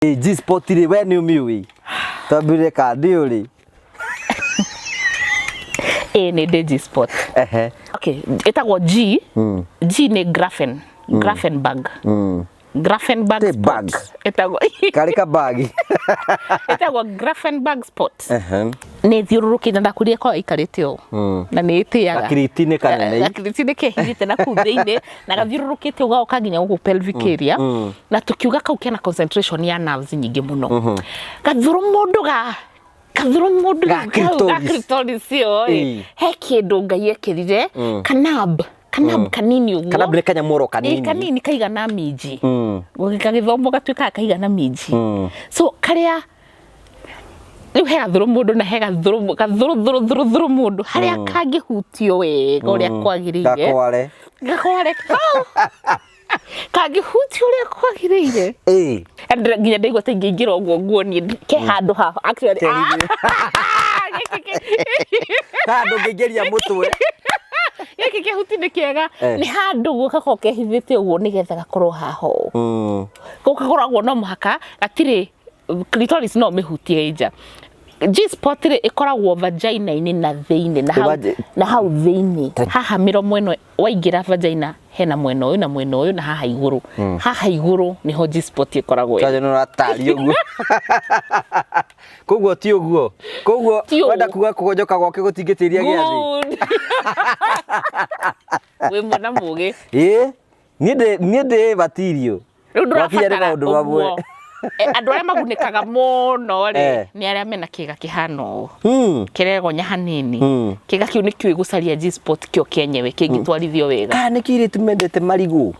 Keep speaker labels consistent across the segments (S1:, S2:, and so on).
S1: G-spot rĩ, we nĩ ũmĩũĩ? Twambĩrĩrie ka ndĩũrĩ.
S2: Ĩĩ, nĩ ndĩ G-spot. Okay, ĩtagwo G. G nĩ Graphen. Graphenberg. Graphenberg
S1: Tĩ
S2: spot.
S1: bag.
S2: Ĩtagwo
S1: Karĩ kabagi.
S2: ĩtagwo Graphenberg spot. Nĩ ĩthiũrũrũkĩte na ndakwĩrire ĩkoragwo ĩikarĩte ũũ. Na nĩ ĩtĩaga.
S1: Gakiriti nĩ kanene.
S2: Gakiriti nĩ kehithĩte na kũu thĩinĩ na gathiũrũrũkĩte ũgaoka nginya gũkũ pelvic area. Na tũkiuga kau kena concentration ya nerves nyingĩ mũno. Gathũrũ mũndũ ga gathũrũ mũndũ
S1: Ga
S2: rĩu kau ga
S1: clitoris.
S2: clitoris ĩyo ĩ, he kĩndũ Ngai ekĩrire kanab kanab kanini ũguo.
S1: Kanab nĩ kanyamũ oro
S2: Ĩ,
S1: kanini.
S2: Kanini kaigana minji. Gagĩthomwo gatuĩkaga kaigana minji. So karĩa rĩu he gathũrũ mũndũ na he gathũrũ gathũrũ thũrũ thũrũ thũrũ mũndũ harĩa kangĩhutio wega ũrĩa kwagĩrĩire.
S1: Gakware.
S2: Gakware kau kangĩhutio ũrĩa kwagĩrĩire. And nginya ndaigua ta ingĩingĩra ũguo nguonie ke handũ haha actually.
S1: Kehithie. Handũ ũngĩingĩria mũtwe.
S2: Gĩkĩ kĩhuti nĩ kĩega.
S1: Eh.
S2: Nĩ handũ ũguo gakoragwo kehithĩte ũguo nĩgetha gakorwo haha ũũ. Kau gakoragwo no mũhaka gatirĩ clitoris no ũmĩhutie ĩ nja. G-spot rĩ ĩkoragwo vagina-inĩ na thĩinĩ na hau, na hau thĩinĩ haha mĩromo ĩno waingĩra vagina hena mwena ũyũ na mwena ũyũ na haha igũrũ. Haha igũrũ nĩho G-spot ĩkoragwo ĩrĩ.
S1: Kaja nĩ ũrataria ũguo. Koguo ti ũguo. Koguo
S2: Ti ũũ.
S1: wenda kuga kũgonjoka gwake gũtingĩtĩria gĩathĩ.
S2: Good. Wĩ mwana mũgĩ.
S1: Ĩĩ. Niĩ ndĩ batirio.
S2: Rĩu
S1: Gwakinya nĩ
S2: ndũrabatara
S1: maũndũ mamwe.
S2: ũguo. Andũ arĩa magunĩkaga mũno rĩ nĩ arĩa mena kĩga kĩhana ũũ. Kĩregonya hanini. Kĩga kĩu nĩkĩũĩ gũcaria G-spot kĩo kĩenyewe kĩngĩtwarithio wega.
S1: Kana nĩkĩo airĩtu mendete marigũ.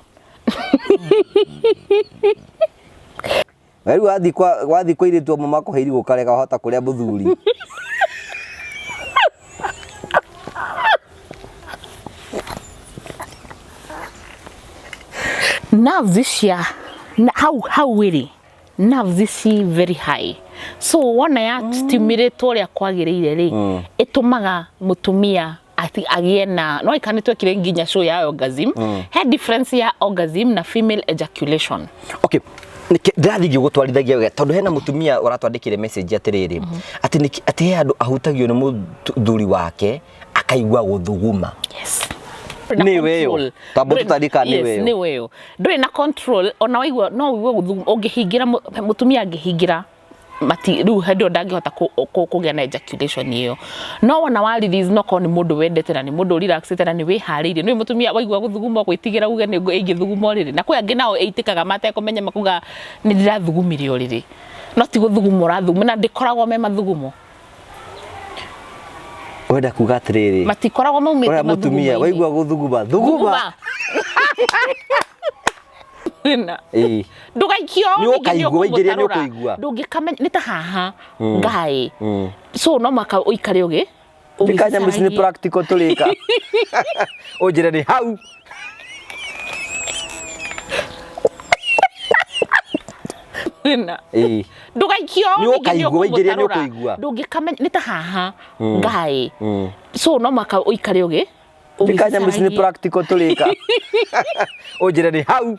S1: Rĩu wathiĩ kwa airĩtu amwe makũhe irigũ ũkarega wahota kũrĩa mũthuri.
S2: Nerves cia na, hau hau ĩrĩ nerves ci very high, so wona ya stimulate ũrĩa kwagĩrĩire rĩ, ĩtũmaga mũtumia ati agĩe na no ika nĩ twekire nginya show ya orgasm. He difference ya orgasm na female ejaculation.
S1: Okay. Nĩkĩ ndĩrathiĩ ngĩgũtwarithagia wega tondũ hena mũtumia ũratwandĩkĩire message atĩrĩrĩ atĩ nĩkĩ atĩ he handũ ahutagio nĩ mũthuri wake akaigua gũthuguma.
S2: Yes.
S1: Nĩ we ĩyo. Tamba tũtandĩka nĩ we ĩyo.
S2: Nĩ we ĩyo. Ndũrĩ na control ona waigua no ũigue gũthuguma ũngĩhingĩra mũtumia angĩhingĩra mati rĩu hĩndĩ ĩyo ndangĩhota kũgĩa na ejaculation ĩyo. No wona wa release, no korwo nĩ mũndũ wendete na nĩ mũndũ relaxĩte na nĩ wĩharĩirie, nĩ mũtumia waigua gũthuguma gwĩtigĩra uge nĩ ĩngĩthuguma ũrĩrĩ, na kwĩ angĩ nao ĩitĩkaga matekũmenya makuga nĩ ndĩrathugumire ũrĩrĩ, no ti gũthuguma ũrathuguma na ndĩkoragwo me mathugumo.
S1: Wenda kuga atĩrĩrĩ
S2: Matikoragwo maumĩte
S1: ũrĩa mũtumia
S2: mathugumo-inĩ.
S1: waigua gũthuguma thuguma.
S2: Thuguma.
S1: Ĩĩ.
S2: Ndũgaikio.
S1: Nĩ ũkaigua, waingĩria nĩ ũkũigua.
S2: Ndũngĩkamenya nĩ ta haha ngaĩ, so no mũhaka ũikare ũgĩ
S1: Nĩ kanyamũ ici nĩ
S2: ũgĩcaragia.
S1: practical tũrĩka. Ũnjĩre nĩ hau. Ĩĩ.
S2: Ndũgaikio.
S1: Nĩ ũkaigua, waingĩria nĩ ũkũigua.
S2: Ndũngĩkamenya nĩ ta haha ngaĩ, so no mũhaka ũikare ũgĩ
S1: Nĩ kanyamũ ici nĩ
S2: ũgĩcaragia.
S1: practical tũrĩka. Ũnjĩre nĩ hau.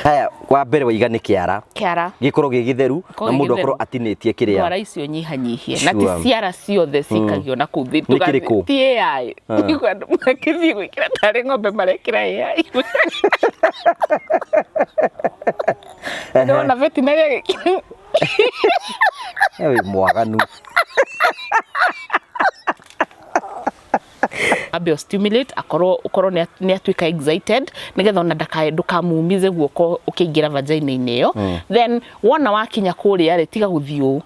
S1: Haya, wa mbere waiga nĩ kĩara.
S2: Kĩara.
S1: Gĩkorwo gĩ gĩtheru
S2: Gĩkorwo
S1: na
S2: gĩ
S1: mũndũ
S2: gĩtheru.
S1: akorwo atinĩtie kĩrĩa.
S2: Ndwara icio nyihanyihie na ti ciara ciothe cikagio na kũu thĩ.
S1: Nĩ kĩrĩkũ?
S2: Ti AI. Andũ makĩthiĩ gwĩkĩra tarĩ ng'ombe marekĩra AI. Ndona veterinary agĩkĩra.
S1: Wĩ mwaganu.
S2: Ambe stimulate akorwo ukorwo nĩ atuĩka excited nĩgetha ona ndakae ndũkamumize guoko ũkĩingĩra vagina-inĩ ĩyo. Then wona wakinya kũrĩa rĩ, tiga gũthiĩ ũũ.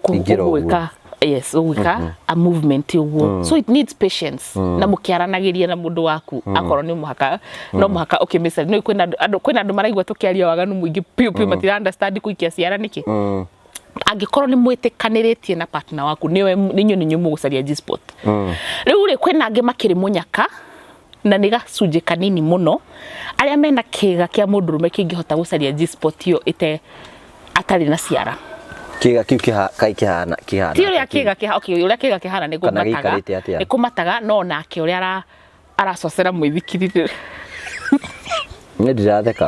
S1: Ingĩra ũguo.
S2: Ũgwĩka, yes, ũgwĩka a movement ũguo. So it needs patience na mũkĩaranagĩria na mũndũ waku akorwo nĩ mũhaka no mũhaka ũkĩmĩcaria. Nĩ kwĩna andũ maraigua tũkĩaria waganu mũingĩ piũ piũ, matira understand kũikia ciara nĩkĩ. Angĩkorwo nĩ mwĩtĩkanĩrĩtie na partner waku nĩwe nĩ inyuĩ mũgũcaria G-spot. Rĩu rĩ, kwĩna angĩ makĩrĩ mũnyaka na nĩ gacunjĩ kanini mũno arĩa mena kĩga kĩa mũndũrũme kĩngĩhota gũcaria G-spot ĩyo ĩte atarĩ na ciara.
S1: Kĩga kĩu kaĩ kĩhana kĩhana
S2: Ti ũrĩa kĩga kĩha, okay, ũrĩa kĩga kĩhana nĩ
S1: Kana
S2: kũmataga.
S1: gĩikarĩte atĩa?
S2: Nĩ kũmataga, no nake ũrĩa aracocera mũithikiri rĩ.
S1: Nĩ ndiratheka.